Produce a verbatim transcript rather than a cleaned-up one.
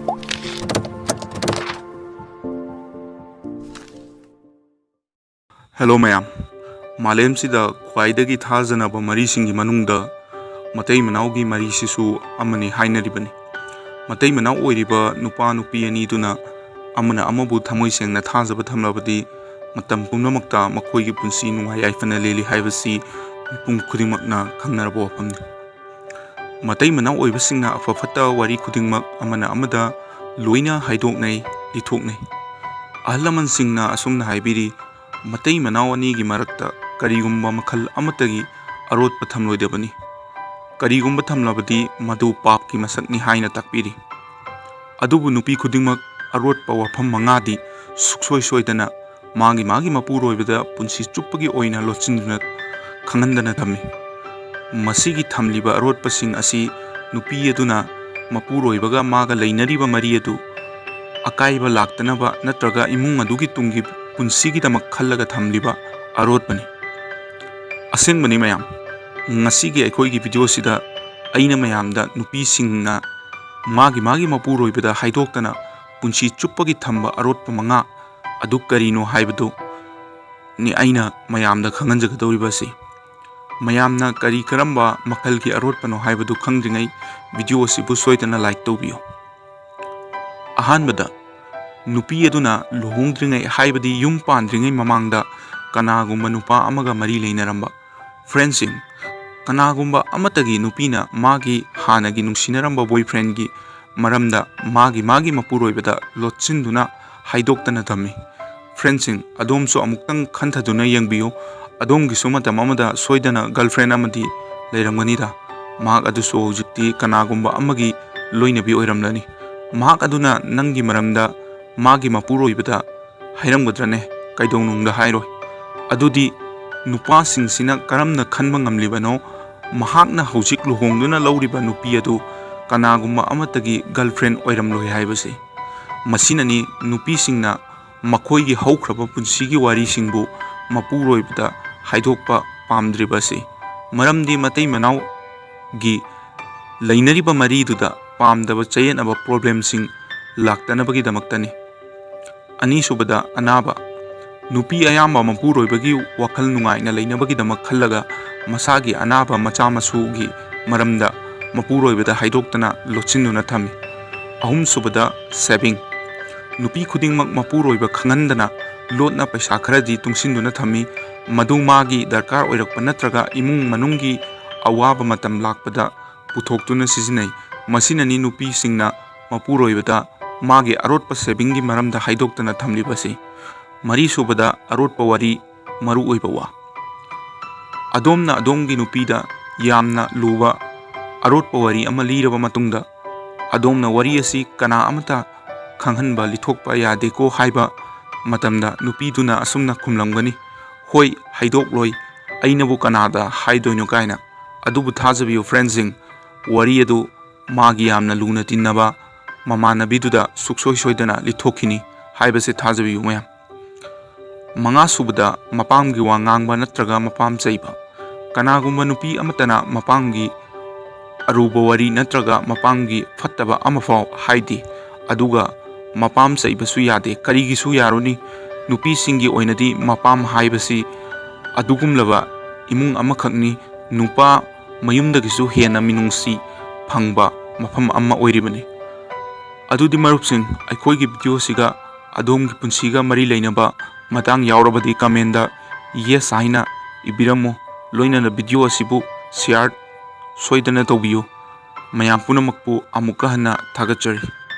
Hello ꯃꯌꯥꯝ, ꯃꯥꯂꯦꯝꯁꯤꯗ ꯈ꯭ꯋꯥꯏꯗꯒꯤ ꯊꯥꯖꯅꯕ ꯃꯔꯤꯁꯤꯡꯒꯤ ꯃꯅꯨꯡꯗ ꯃꯇꯩ ꯃꯅꯥꯎꯒꯤ ꯃꯔꯤꯁꯤꯁꯨ ꯑꯃꯅꯤ ꯍꯥꯏꯅꯔꯤꯕꯅꯤ꯫ ꯃꯇꯩ ꯃꯅꯥꯎ ꯑꯣꯏꯔꯤꯕ ꯅꯨꯄꯥ ꯅꯨꯄꯤ ꯑꯅꯤꯗꯨꯅ ꯑꯃꯅ ꯑꯃꯕꯨ ꯊꯃꯣꯏ ꯁꯦꯡꯅ ꯊꯥꯖꯕ ꯊꯝꯂꯕꯗꯤ, ꯃꯇꯝ ꯄꯨꯝꯅꯃꯛꯇ ꯃꯈꯣꯏꯒꯤ ꯄꯨꯟꯁꯤ ꯅꯨꯡꯉꯥꯏ ꯌꯥꯏꯐꯅ ꯂꯦꯜꯂꯤ ꯍꯥꯏꯕꯁꯤ ꯃꯤꯄꯨꯝ ꯈꯨꯗꯤꯡꯃꯛꯅ ꯈꯪꯅꯔꯕ ꯋꯥꯐꯝꯅꯤ꯫ ꯃꯇꯩ ꯃꯅꯥꯎ ꯑꯣꯏꯕꯁꯤꯡꯅ ꯑꯐ ꯐꯠꯇ ꯋꯥꯔꯤ ꯈꯨꯗꯤꯡꯃꯛ ꯑꯃꯅ ꯑꯃꯗ ꯂꯣꯏꯅ ꯍꯥꯏꯗꯣꯛꯅꯩ, ꯂꯤꯊꯣꯛꯅꯩ꯫ ꯑꯍꯜ ꯂꯃꯟꯁꯤꯡꯅ ꯑꯁꯨꯝꯅ ꯍꯥꯏꯕꯤꯔꯤ, "ꯃꯇꯩ ꯃꯅꯥꯎ ꯑꯅꯤꯒꯤ ꯃꯔꯛꯇ ꯀꯔꯤꯒꯨꯝꯕ ꯃꯈꯜ ꯑꯃꯠꯇꯒꯤ ꯑꯔꯣꯠꯄ ꯊꯝꯂꯣꯏꯗꯕꯅꯤ꯫ ꯀꯔꯤꯒꯨꯝꯕ ꯊꯝꯂꯕꯗꯤ ꯃꯗꯨ ꯄꯥꯞꯀꯤ ꯃꯁꯛꯅꯤ" ꯍꯥꯏꯅ ꯇꯥꯛꯄꯤꯔꯤ꯫ ꯑꯗꯨꯕꯨ ꯅꯨꯄꯤ ꯈꯨꯗꯤꯡꯃꯛ ꯑꯔꯣꯠꯄ ꯋꯥꯐꯝ ꯃꯉꯥꯗꯤ ꯁꯨꯛꯁꯣꯏ ꯁꯣꯏꯗꯅ ꯃꯥꯒꯤ ꯃꯥꯒꯤ ꯃꯄꯨꯔꯣꯏꯕꯗ ꯄꯨꯟꯁꯤ ꯆꯨꯞꯄꯒꯤ ꯑꯣꯏꯅ ꯂꯣꯠꯁꯤꯟꯗꯨꯅ ꯈꯪꯍꯟꯗꯅ ꯊꯝꯃꯤ꯫ ꯃꯁꯤꯒꯤ ꯊꯝꯂꯤꯕ ꯑꯔꯣꯠꯄꯁꯤꯡ ꯑꯁꯤ ꯅꯨꯄꯤ ꯑꯗꯨꯅ ꯃꯄꯨꯔꯣꯏꯕꯒ ꯃꯥꯒ ꯂꯩꯅꯔꯤꯕ ꯃꯔꯤ ꯑꯗꯨ ꯑꯀꯥꯏꯕ ꯂꯥꯛꯇꯅꯕ ꯅꯠꯇ꯭ꯔꯒ ꯏꯃꯨꯡ ꯑꯗꯨꯒꯤ ꯇꯨꯡꯒꯤ ꯄꯨꯟꯁꯤꯒꯤꯗꯃꯛ ꯈꯜꯂꯒ ꯊꯝꯂꯤꯕ ꯑꯔꯣꯠꯄꯅꯤ꯫ ꯑꯁꯦꯡꯕꯅꯤ ꯃꯌꯥꯝ, ꯉꯁꯤꯒꯤ ꯑꯩꯈꯣꯏꯒꯤ ꯚꯤꯗꯤꯑꯣꯁꯤꯗ ꯑꯩꯅ ꯃꯌꯥꯝꯗ ꯅꯨꯄꯤꯁꯤꯡꯅ ꯃꯥꯒꯤ ꯃꯥꯒꯤ ꯃꯄꯨꯔꯣꯏꯕꯗ ꯍꯥꯏꯗꯣꯛꯇꯅ ꯄꯨꯟꯁꯤ ꯆꯨꯞꯄꯒꯤ ꯊꯝꯕ ꯑꯔꯣꯠꯄ ꯃꯉꯥ ꯑꯗꯨ ꯀꯔꯤꯅꯣ ꯍꯥꯏꯕꯗꯨ ꯅꯤ ꯑꯩꯅ ꯃꯌꯥꯝꯗ ꯈꯪꯍꯟꯖꯒꯗꯧꯔꯤꯕ ꯑꯁꯤ꯫ ꯃꯌꯥꯝꯅ ꯀꯔꯤ ꯀꯔꯝꯕ ꯃꯈꯜꯒꯤ ꯑꯔꯣꯠꯄꯅꯣ ꯍꯥꯏꯕꯗꯨ ꯈꯪꯗ꯭ꯔꯤꯉꯩ ꯚꯤꯗꯤꯑꯣ ꯑꯁꯤꯕꯨ ꯁꯣꯏꯗꯅ ꯂꯥꯏꯛ ꯇꯧꯕꯤꯌꯨ꯫ ꯑꯍꯥꯟꯕꯗ, ꯅꯨꯄꯤ ꯑꯗꯨꯅ ꯂꯨꯍꯣꯡꯗ꯭ꯔꯤꯉꯩ, ꯍꯥꯏꯕꯗꯤ ꯌꯨꯝ ꯄꯥꯟꯗ꯭ꯔꯤꯉꯩ ꯃꯃꯥꯡꯗ ꯀꯅꯥꯒꯨꯝꯕ ꯅꯨꯄꯥ ꯑꯃꯒ ꯃꯔꯤ ꯂꯩꯅꯔꯝꯕ꯫ ꯐ꯭ꯔꯦꯟꯁꯤꯡ, ꯀꯅꯥꯒꯨꯝꯕ ꯑꯃꯠꯇꯒꯤ ꯅꯨꯄꯤꯅ ꯃꯥꯒꯤ ꯍꯥꯟꯅꯒꯤ ꯅꯨꯡꯁꯤꯅꯔꯝꯕ ꯕꯣꯏꯐ꯭ꯔꯦꯟꯒꯤ ꯃꯔꯝꯗ ꯃꯥꯒꯤ ꯃꯥꯒꯤ ꯃꯄꯨꯔꯣꯏꯕꯗ ꯂꯣꯠꯁꯤꯟꯗꯨꯅ ꯍꯥꯏꯗꯣꯛꯇꯅ ꯊꯝꯃꯤ꯫ ꯐ꯭ꯔꯦꯟꯁꯤꯡ, ꯑꯗꯣꯝꯁꯨ ꯑꯃꯨꯛꯇꯪ ꯈꯟꯊꯗꯨꯅ ꯌꯦꯡꯕꯤꯌꯨ꯫ ꯑꯗꯣꯝꯒꯤꯁꯨ ꯃꯇꯝ ꯑꯃꯗ ꯁꯣꯏꯗꯅ ꯒꯔꯜꯐ꯭ꯔꯦꯟ ꯑꯃꯗꯤ ꯂꯩꯔꯝꯒꯅꯤꯗ꯫ ꯃꯍꯥꯛ ꯑꯗꯨꯁꯨ ꯍꯧꯖꯤꯛꯇꯤ ꯀꯅꯥꯒꯨꯝꯕ ꯑꯃꯒꯤ ꯂꯣꯏꯅꯕꯤ ꯑꯣꯏꯔꯝꯂꯅꯤ꯫ ꯃꯍꯥꯛ ꯑꯗꯨꯅ ꯅꯪꯒꯤ ꯃꯔꯝꯗ ꯃꯥꯒꯤ ꯃꯄꯨꯔꯣꯏꯕꯗ ꯍꯥꯏꯔꯝꯒꯗ꯭ꯔꯅꯦ? ꯀꯩꯗꯧꯅꯨꯡꯗ ꯍꯥꯏꯔꯣꯏ꯫ ꯑꯗꯨꯗꯤ ꯅꯨꯄꯥꯁꯤꯡꯁꯤꯅ ꯀꯔꯝꯅ ꯈꯟꯕ ꯉꯝꯂꯤꯕꯅꯣ? ꯃꯍꯥꯛꯅ ꯍꯧꯖꯤꯛ ꯂꯨꯍꯣꯡꯗꯨꯅ ꯂꯧꯔꯤꯕ ꯅꯨꯄꯤ ꯑꯗꯨ ꯀꯅꯥꯒꯨꯝꯕ ꯑꯃꯠꯇꯒꯤ ꯒꯔꯜꯐ꯭ꯔꯦꯟ ꯑꯣꯏꯔꯝꯂꯣꯏ ꯍꯥꯏꯕꯁꯤ꯫ ꯃꯁꯤꯅꯅꯤ ꯅꯨꯄꯤꯁꯤꯡꯅ ꯃꯈꯣꯏꯒꯤ ꯍꯧꯈ꯭ꯔꯕ ꯄꯨꯟꯁꯤꯒꯤ ꯋꯥꯔꯤꯁꯤꯡꯕꯨ ꯃꯄꯨꯔꯣꯏꯕꯗ ꯍꯥꯏꯗꯣꯛꯄ ꯄꯥꯝꯗ꯭ꯔꯤꯕ ꯑꯁꯤ꯫ ꯃꯔꯝꯗꯤ ꯃꯇꯩ ꯃꯅꯥꯎꯒꯤ ꯂꯩꯅꯔꯤꯕ ꯃꯔꯤꯗꯨꯗ ꯄꯥꯝꯗꯕ ꯆꯌꯦꯠꯅꯕ problemꯁꯤꯡ ꯂꯥꯛꯇꯅꯕꯒꯤꯗꯃꯛꯇꯅꯤ꯫ ꯑꯅꯤꯁꯨꯕꯗ, ꯑꯅꯥꯕ꯫ ꯅꯨꯄꯤ ꯑꯌꯥꯝꯕ ꯃꯄꯨꯔꯣꯏꯕꯒꯤ ꯋꯥꯈꯜ ꯅꯨꯡꯉꯥꯏꯅ ꯂꯩꯅꯕꯒꯤꯗꯃꯛ ꯈꯜꯂꯒ ꯃꯁꯥꯒꯤ ꯑꯅꯥꯕ ꯃꯆꯥ ꯃꯁꯨꯒꯤ ꯃꯔꯝꯗ ꯃꯄꯨꯔꯣꯏꯕꯗ ꯍꯥꯏꯗꯣꯛꯇꯅ ꯂꯣꯠꯁꯤꯟꯗꯨꯅ ꯊꯝꯃꯤ꯫ ꯑꯍꯨꯝꯁꯨꯕꯗ, saving꯫ ꯅꯨꯄꯤ ꯈꯨꯗꯤꯡꯃꯛ ꯃꯄꯨꯔꯣꯏꯕ ꯈꯪꯍꯟꯗꯅ ꯂꯣꯠꯅ ꯄꯩꯁꯥ ꯈꯔꯗꯤ ꯇꯨꯡꯁꯤꯟꯗꯨꯅ ꯊꯝꯃꯤ꯫ ꯃꯗꯨ ꯃꯥꯒꯤ ꯗꯔꯀꯥꯔ ꯑꯣꯏꯔꯛꯄ ꯅꯠꯇ꯭ꯔꯒ ꯏꯃꯨꯡ ꯃꯅꯨꯡꯒꯤ ꯑꯋꯥꯕ ꯃꯇꯝ ꯂꯥꯛꯄꯗ ꯄꯨꯊꯣꯛꯇꯨꯅ ꯁꯤꯖꯤꯟꯅꯩ꯫ ꯃꯁꯤꯅꯅꯤ ꯅꯨꯄꯤꯁꯤꯡꯅ ꯃꯄꯨꯔꯣꯏꯕꯗ ꯃꯥꯒꯤ ꯑꯔꯣꯠꯄ savingꯒꯤ ꯃꯔꯝꯗ ꯍꯥꯏꯗꯣꯛꯇꯅ ꯊꯝꯂꯤꯕꯁꯤ꯫ ꯃꯔꯤꯁꯨꯕꯗ, ꯑꯔꯣꯠꯄ ꯋꯥꯔꯤ, ꯃꯔꯨꯑꯣꯏꯕ ꯋꯥ꯫ ꯑꯗꯣꯝꯅ ꯑꯗꯣꯝꯒꯤ ꯅꯨꯄꯤꯗ ꯌꯥꯝꯅ ꯂꯨꯕ ꯑꯔꯣꯠꯄ ꯋꯥꯔꯤ ꯑꯃ ꯂꯤꯔꯕ ꯃꯇꯨꯡꯗ, ꯑꯗꯣꯝꯅ ꯋꯥꯔꯤ ꯑꯁꯤ ꯀꯅꯥ ꯑꯃꯠꯇ ꯈꯪꯍꯟꯕ, ꯂꯤꯊꯣꯛꯄ ꯌꯥꯗꯦꯀꯣ ꯍꯥꯏꯕ ꯃꯇꯝꯗ, ꯅꯨꯄꯤꯗꯨꯅ ꯑꯁꯨꯝꯅ ꯈꯨꯝꯂꯝꯒꯅꯤ, "ꯍꯣꯏ, ꯍꯥꯏꯗꯣꯛꯂꯣꯏ, ꯑꯩꯅꯕꯨ ꯀꯅꯥꯗ ꯍꯥꯏꯗꯣꯏꯅꯣ?" ꯀꯥꯏꯅ꯫ ꯑꯗꯨꯕꯨ ꯊꯥꯖꯕꯤꯌꯨ friendꯁꯤꯡ, ꯋꯥꯔꯤ ꯑꯗꯨ ꯃꯥꯒꯤ ꯌꯥꯝꯅ ꯂꯨꯅ ꯇꯤꯟꯅꯕ ꯃꯃꯥꯟꯅꯕꯤꯗꯨꯗ ꯁꯨꯛꯁꯣꯏ ꯁꯣꯏꯗꯅ ꯂꯤꯊꯣꯛꯈꯤꯅꯤ ꯍꯥꯏꯕꯁꯦ ꯊꯥꯖꯕꯤꯌꯨ ꯃꯌꯥꯝ꯫ ꯃꯉꯥꯁꯨꯕꯗ, ꯃꯄꯥꯝꯒꯤ ꯋꯥ ꯉꯥꯡꯕ ꯅꯠꯇ꯭ꯔꯒ ꯃꯄꯥꯝ ꯆꯩꯕ꯫ ꯀꯅꯥꯒꯨꯝꯕ ꯅꯨꯄꯤ ꯑꯃꯠꯇꯅ ꯃꯄꯥꯝꯒꯤ ꯑꯔꯨꯕ ꯋꯥꯔꯤ ꯅꯠꯇ꯭ꯔꯒ ꯃꯄꯥꯝꯒꯤ ꯐꯠꯇꯕ ꯑꯃꯐꯥꯎ ꯍꯥꯏꯗꯦ, ꯑꯗꯨꯒ ꯃꯄꯥꯝ ꯆꯩꯕꯁꯨ ꯌꯥꯗꯦ꯫ ꯀꯔꯤꯒꯤꯁꯨ ꯌꯥꯔꯨꯅꯤ? ꯅꯨꯄꯤꯁꯤꯡꯒꯤ ꯑꯣꯏꯅꯗꯤ ꯃꯄꯥꯝ ꯍꯥꯏꯕꯁꯤ ꯑꯗꯨꯒꯨꯝꯂꯕ ꯏꯃꯨꯡ ꯑꯃꯈꯛꯅꯤ, ꯅꯨꯄꯥ ꯃꯌꯨꯝꯗꯒꯤꯁꯨ ꯍꯦꯟꯅ ꯃꯤꯅꯨꯡꯁꯤ ꯐꯪꯕ ꯃꯐꯝ ꯑꯃ ꯑꯣꯏꯔꯤꯕꯅꯤ꯫ ꯑꯗꯨꯗꯤ ꯃꯔꯨꯞꯁꯤꯡ, ꯑꯩꯈꯣꯏꯒꯤ videoꯁꯤꯒ ꯑꯗꯣꯝꯒꯤ ꯄꯨꯟꯁꯤꯒ ꯃꯔꯤ ꯂꯩꯅꯕ ꯃꯇꯥꯡ ꯌꯥꯎꯔꯕꯗꯤ commentꯗ yes ꯍꯥꯏꯅ ꯏꯕꯤꯔꯝꯃꯨ꯫ ꯂꯣꯏꯅꯅ video ꯑꯁꯤꯕꯨ share ꯁꯣꯏꯗꯅ ꯇꯧꯕꯤꯌꯨ꯫ ꯃꯌꯥꯝ ꯄꯨꯝꯅꯃꯛꯄꯨ ꯑꯃꯨꯛꯀ ꯍꯟꯅ ꯊꯥꯒꯠꯆꯔꯤ꯫